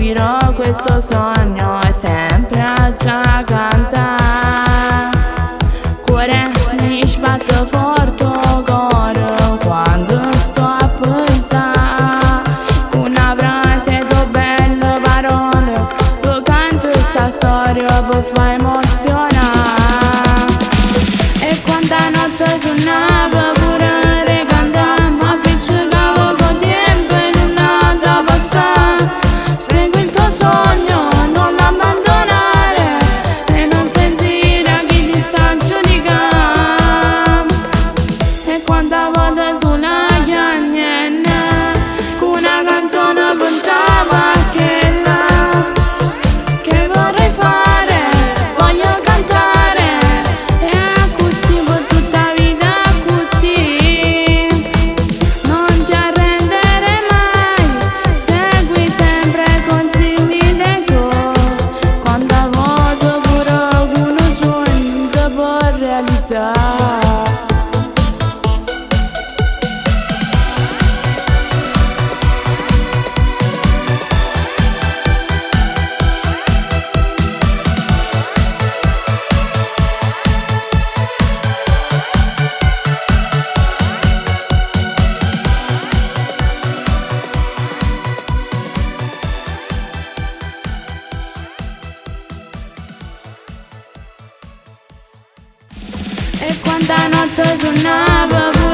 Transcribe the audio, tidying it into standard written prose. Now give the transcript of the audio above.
Seguirò questo sogno e sempre aggia cantà. Cuore, mi sbatte forte 'o core quando sto a pensà. Cu 'na frase e doje belle parole, te canto 'sta storia p' fa emozionà. E quando 'a notte sunnavo pure 'e cantà, m'appiccicavo cu 'o tiempo e nun adda passà. Segui il tuo sogno, non lo abbandonare e non sentire a chi ti sta a giudicà. E quanta vote sulo chiagnenno, cu 'na canzone pensavo a chella. Che vorrei fare? Voglio cantare e accussì p' tutta 'a vita accussì. Non ti arrendere mai, segui sempre i consigli del cuore. Quanta vote pure cu nu suonno s' pò realizzà. E quando 'a notte sunnavo.